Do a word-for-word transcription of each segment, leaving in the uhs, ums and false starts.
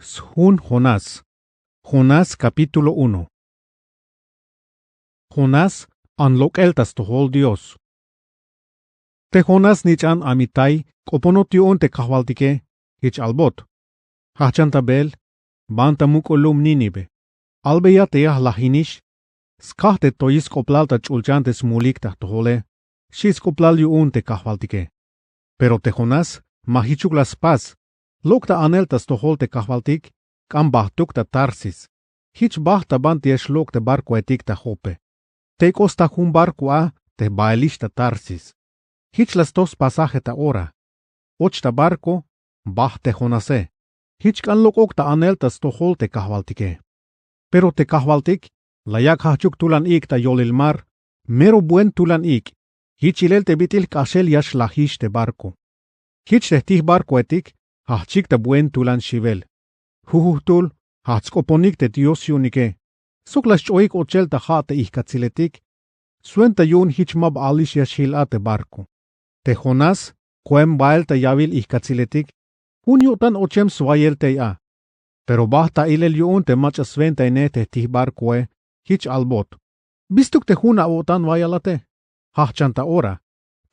Sjun Jonás. Jonás capítulo uno. Jonás an lok'el ta stojol Dios. Te Jonás nich'an Amitai k'oponot yu'un te kajwaltike, jich albot: Jajchantapel, ban ta muk'ul lum Nínive, albeya te ya jlajinix, skaj te toyix sk'oplal ta ch'ulchan te smulik ta jtojole, xchi sk'oplal yu'un te kajwaltike. Pero te Jonás ma jichuk la spas, lok' ta anel ta stojol te kajwaltik, k'an bajtuk ta Tarsis. Jich bajt ta banti ya xlok' te barkoetik ta Jope. Tey k'ot sta jun barko a te jbaelix ta Tarsis. Jich la stoj spasaje ta ora. Och ta barko, bajt te Jonase. Jich k'an lok'ok ta anel ta stojol te kajwaltike. Pero te kajwaltik la yak' jajchuk tulan ik' ta yolil mar, mero buen tulan ik', jich yilel te bit'il jk'axel ya xlajix te barko. Jich te jtij barkoetik jajchik ta buen tulan xiwel. Jujujtul jajch sk'oponik te Dios yu'unike, sok la sch'oik ochel ta ja' te ijkatsiletik, swenta yu'un jich maba alix ya xjil a te barko. Te Jonás koem bael ta yawil ijkatsiletik, jun yo'tan ochem swayel tey a. Pero bajt ta ilel yu'un te mach'a swentainej te jtij barkoe, jich albot: Bistuk te jun awo'tan wayalate. Jajchanta ora,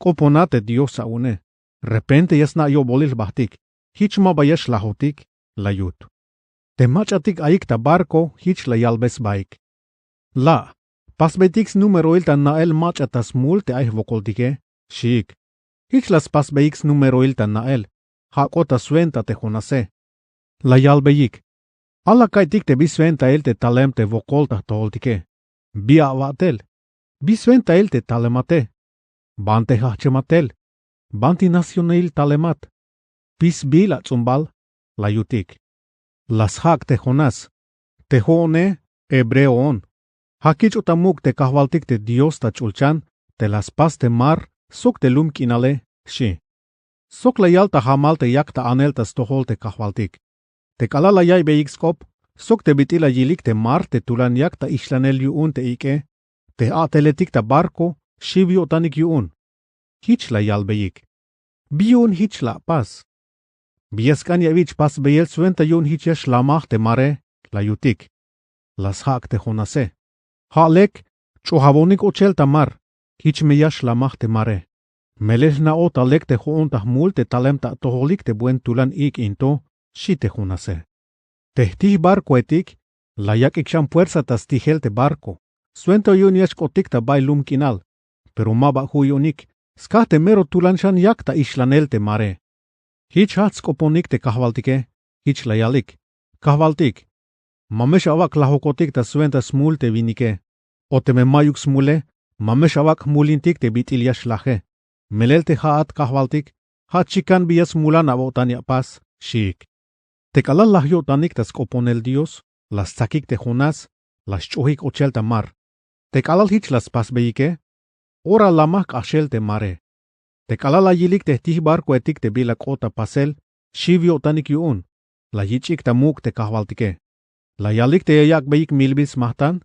k'oponat te Dios awu'une. Repente ya sna' yo'bolil jbajtik, jich maba ya xlajotik, la yut. Te mach'atik ayik ta barko jich la yalbe sbaik: La', pasbeytik snumeroil ta na'el mach'a ta smul te ay jwokoltike, xiik. Jich la spasbeyik snumeroil ta na'el, ja' k'ot ta swenta te Jonase. La yalbeyik: Ala kaiytik te bi swentail te talem te wokol ta jtojoltike. Bi awa'tel? Bi swentail te talemate? Ban te jajchematel? Banti nacionil talemat? Pis bi la ats'umbal, la yutik. La sjak' te Jonás: Te jo'one, hebreoon, ja' kich'ot ta muk' te kajwaltik te Dios ta ch'ulchan te la spas te mar sok te lum k'inale, xchi. Sok la yal ta jamal te yak ta anel ta stojol te kajwaltik. Te k'alal la ya'iybeyik sk'op sok te bit'il la yilik te mar te tulan yak ta ixlanel yu'un te ik'e, te j-a'teletik ta barko xiw yo'tanik yu'un. Jich la yalbeyik: Bi yu'un jich la apas? Bi ya sk'an ya awich' pasbeyel swenta yu'un jich ya xlamaj te mare, la yutik. La sjak' te Jonase: Ja' lek, ch'ojawonik ochel ta mar, jich me ya xlamaj te mare. Melel jna'oj ta lek te jo'on ta jmul te talem ta atojolik te buen tulan ik' in to, xchi te Jonase. Te jtij barkoetik la yak'ik xan puersa ta stijel te barko, swenta yu'un ya xk'otik ta bay lum k'inal, pero maba ju' yu'unik, skaj te mero tulan xan yak ta ixlanel te mare. Jich jajch sk'oponik te kajwaltike, jich la yalik: Kajwaltik, ma me xawak' jlajokotik ta swenta smul te winike, o teme ma'yuk smule, ma me xawak' jmulintik te bit'il ya xlaje. Melel te ja'at kajwaltik, ja' chikan bi ya smulan awo'tan ya apas, xiik. Te k'alal laj yo'tanik ta sk'oponel Dios, la stsakik te Jonás, la sch'ojik ochel ta mar. Te k'alal jich la spasbeyike, ora lamaj jk'axel te mare. Te k'alal la yilik te jtij barkoetik te bila k'ot ta pasel, xiw yo'tanik yu'un, la yich'ik ta muk' te kajwaltike. La yalik te ya yak'beyik milbil smajtan,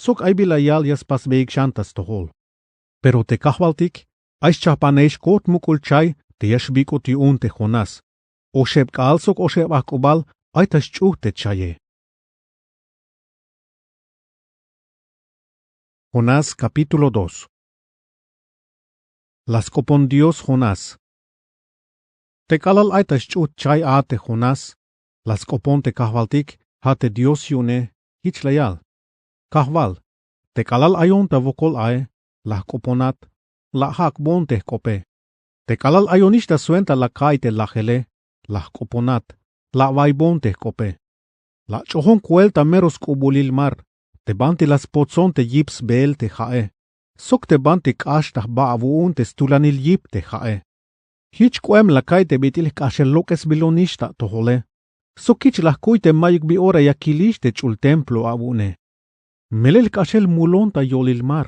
sok ay bila yal ya spasbeyik xan ta stojol. Pero te kajwaltik ay xchajpanejix kot muk'ul chay te ya xbik'ot yu'un te Jonás. Oxeb k'aal sok oxeb ajk'ubal ay ta xch'ujt te chaye. Jonás capítulo dos. La sk'opon Dios Jonás. Te k'alal ay ta xch'ujt chay a te Jonás, la sk'opon te kajwaltik, ja' te Dios yu'une, jich la yal: Kajwal, te k'alal ayon ta wokol ae, la jk'oponat, la aja'ak'bon te jk'ope. Te k'alal ayonix ta swenta la ka'iy te lajele, la jk'oponat, la awa'iybon te jk'ope. La ach'ojon koel ta mero sk'ubulil mar, te banti la spotson te yip sbeel te ja'e, sok te banti k'ax ta jba awu'un te stulanil yip te ja'e. Jich k'oem la ka'iy te bit'il jk'axel lok'esbilonix ta atojole, sok jich la jkuy te ma'yuk bi ora ya kilix te ch'ul templo awu'une. Melel jk'axel mulon ta yolil mar,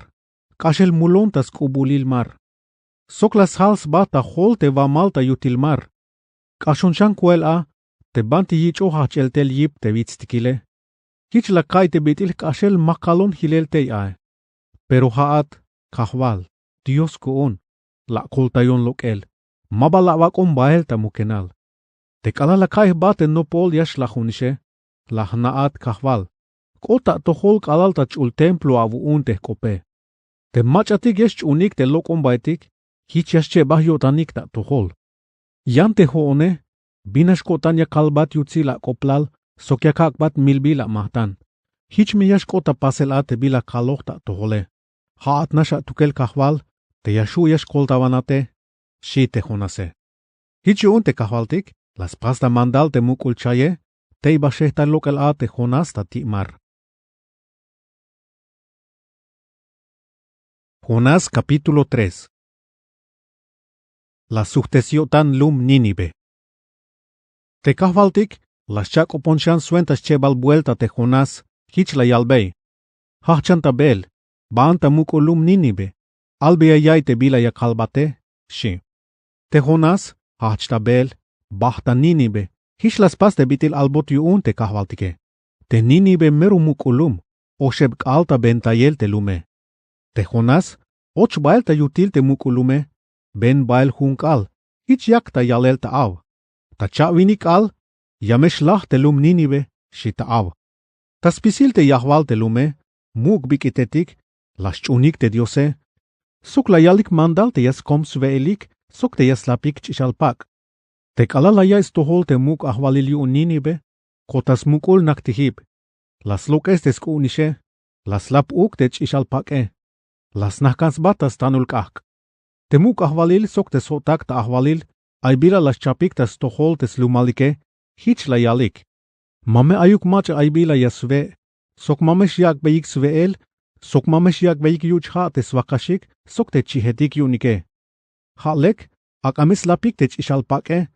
jk'axel mulon ta sk'ubulil mar. Sok la sjal sba ta jol te wamal ta yutil mar. K'axon xan koel a te banti yich'oj jajch'el tel yip te witstikile. Jich la ka'iy te bit'il jk'axel makalon jilel tey ae. Pero ja'at, Kajwal, Dios ku'un, la akoltayon lok'el, maba la awak'on bael ta mukenal. Te k'alal la ka'iy jba te nopol ya xlajonixe, la jna'at kajwal, k'ot ta atojol k'alal ta ch'ul templo awu'un te jk'ope. Te mach'atik ya xch'uunik te lok'ombaetik, jich ya xchebaj yo'tanik ta atojol. Yan te jo'one, bin nax ko'tan ya kalbat yutsil ak'oblal sok ya kak'bat milbil amajtan. Jich me ya xk'ot ta pasel a te bila kaloj ta atojole. Ja'at nax atukel kajwal, te ya xju' ya xkoltawanate, xi' te jonase. Jich yu'un te kajwaltik la spas ta mandal te muk'ul chaye, tey ba xejtal lok'el a te jonás ta ti' mar. Jonás kapítulo tres. La sujtes yo'tan lum nínive. Te kajwaltik la schak'opon xan swenta schebal buelta te jonás. Jich la yalbey: jajch'an ta beel, baan ta muk'ul lum nínive, albeya ya'iy te bila ya kalbate, xi'. Te jonás jajch' ta beel, baj ta nínive. Jich la spas te bit'il albot yu'un te kajwaltike. Te nínive mero muk'ul lum, oxeb k'aal ta bentayel te lume. Te jonás och bael ta yutil te muk'ul lume, ben bael jun k'aal, jich yak ta yalel ta aw: ta cha'winik k'aal, ya me xlaj te lum nínive, xi' ta aw. Ta spisil te yajwal te lume, muk' bik'itetik, la sch'uunik te diose, sok la yalik mandal te ya skom swe'elik sok te ya slapik ch'ixal pak'. Te k'alal la yaiy stojol te muk' ajwalil yu'un nínive, ko ta smuk'ul naktijib, la slok'es te sk'u'unixe, la slap uk te ch'ixal pak'e, la snajkan sba ta stanul k'ajk'. Te muk' ajwalil sok te sjo'tak ta ajwalil ay bila la schapik ta stojol te slumalike, jich la yalik: ma me ayuk mach'a ay bila ya swe', sok ma me xyak'beyik swe'el, sok ma me xyak'beyik yuch' ja' te swakaxik sok te chijetik yu'unike. Ja' lek, ak'a me slapik te ch'ixal pak'e,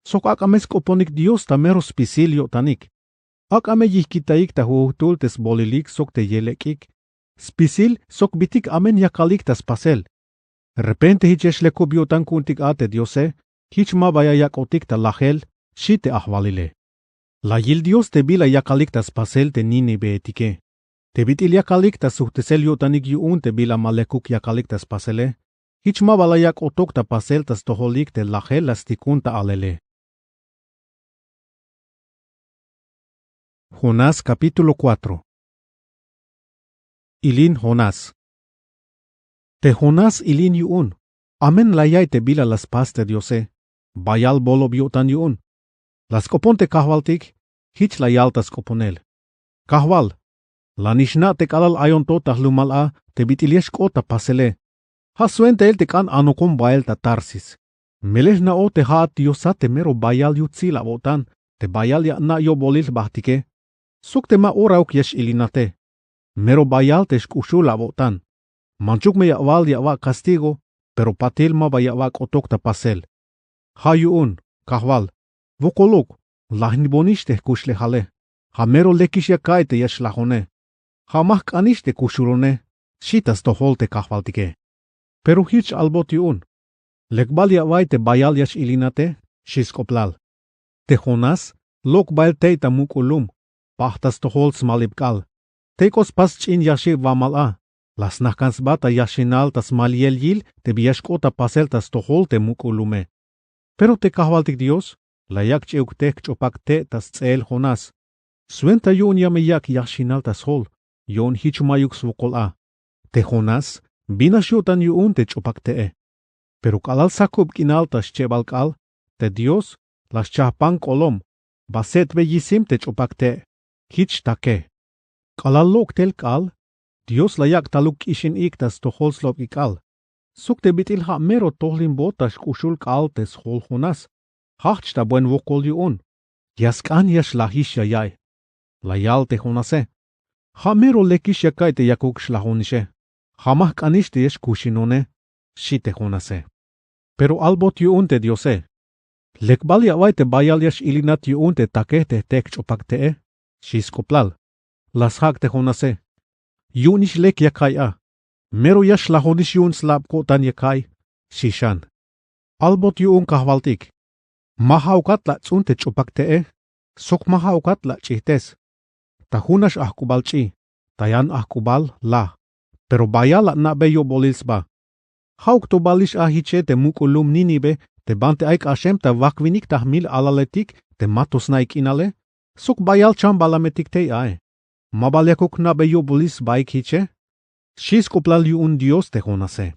sok ak'a me sk'oponik dios ta mero spisil yo'tanik. Ak'a me yijkitayik ta jujujtul te sbolilik sok te yelek'ik, spisil sok bitik amen yakalik ta spasel. Repente jich ya xlekub yo'tan ku'untik a te diose, jich ma ba ya yak'otik ta lajel, xi' te ajwalile. La yil dios te bila yakalik ta spasel te níniveetike. Te bit'il yakalik ta sujtesel yo'tanik yu'un te bila ma lekuk yakalik ta spasele, jich ma ba la yak'otok ta pasel ta stojolik te lajel la stikun ta alele. Jonás kapítulo kuatro. Ilin jonás. Te jonás ilin yu'un, amen la yaiy te bila la spas te diose, bayal bolob yo'tan yu'un. La sk'opon te kajwaltik, jich la yal ta sk'oponel: kajwal, la nix na' te k'alal ayon to ta jlumal a te bit'il ya xk'ot ta pasele. Ja' swentail te k'an anokon bael ta tarsis. Melel jna'oj te ja'at diosat te mero bayal yutsil awo'tan, te bayal ya ana' yo'bolil jbajtike, sok te ma orauk ya x'ilinate. Mero bayal te xk'uxul awo'tan. Manchuk me ya awal ya awa' kastigo, pero patil ma ba ya awak'otok ta pasel. Ja' yu'un, kajwal, wokoluk, lajinbonix te jkuxlejale. Ja' mero lekix ya ka'iy te ya xlajone. Ja' ma jk'anix te kuxulone, xi' ta stojol te kajwaltike. Pero jich albot yu'un: lek bal ya awa'iy te bayal ya x'ilinate, xi' sk'oplal. Te jonás lok' bael tey ta muk'ul lum, paj ta stojol smalib k'aal. Tey k'ot spas ch'in yaxib wamal a, la snajkan sba ta yaxinal ta smaliyel yil te bi ya xk'ot ta pasel ta stojol te muk'ul lume. Pero te kajwaltik dios la yak' ch'i'uk tejk ch'opak te' ta sts'eel jonás. Swenta yu'un ya me yak' yaxinal ta sjol, yu'un jich mayuk swokol a. Te jonás bin nax yo'tan yu'un te ch'opak te'e. Pero k'alal sakub k'inal ta schebal k'aal, te dios la schajpan k'olom, ba set'be yisim te ch'opak te', jich take. K'alal lok' tel k'aal, dios la yak' taluk k'ixin ik' ta stojol slok'ik k'aal. Sok te bit'il ja' mero tojlinbot ta xk'uxul k'aal te sjol jonás. Jajch' ta buen wokol yu'un. Ya sk'an ya xlajix ya yaiy. La yal te jonase: ja' mero lekix ya ka'iy te yakuk xlajonixe. Ja' ma jk'anix te ya xkuxinone, xi' te jonase. Pero albot yu'un te diose: lek bal ya awa'iy te bayal ya x'ilinat yu'un te take te jtejk ch'opak te'e, xi' sk'oplal. La sjak' te jonase: yu'unix lek ya ka'iy a. Mero ya xlajonix yu'un slab ko'tan ya ka'iy, xi' xan. Albot yu'un kajwaltik: ma ja'ukat la ats'un te ch'opak te'e, sok ma ja'ukat la ach'ijtes. Ta jun nax ajk'ubal ch'i, ta yan ajk'ubal laj. Pero bayal la ana'bey yo'bolil sba. Ja'uk to balix a jiche te muk'ul lum nínive Te banti ay k'axem ta wajk'winik ta jmil alaletik te ma to sna' ik'inale, sok bayal chambalametik tey ae. Ma bal yakuk jna'bey yo'bolil sbahik jiche. Xchi sk'oplal yu'un Dios te Jonase.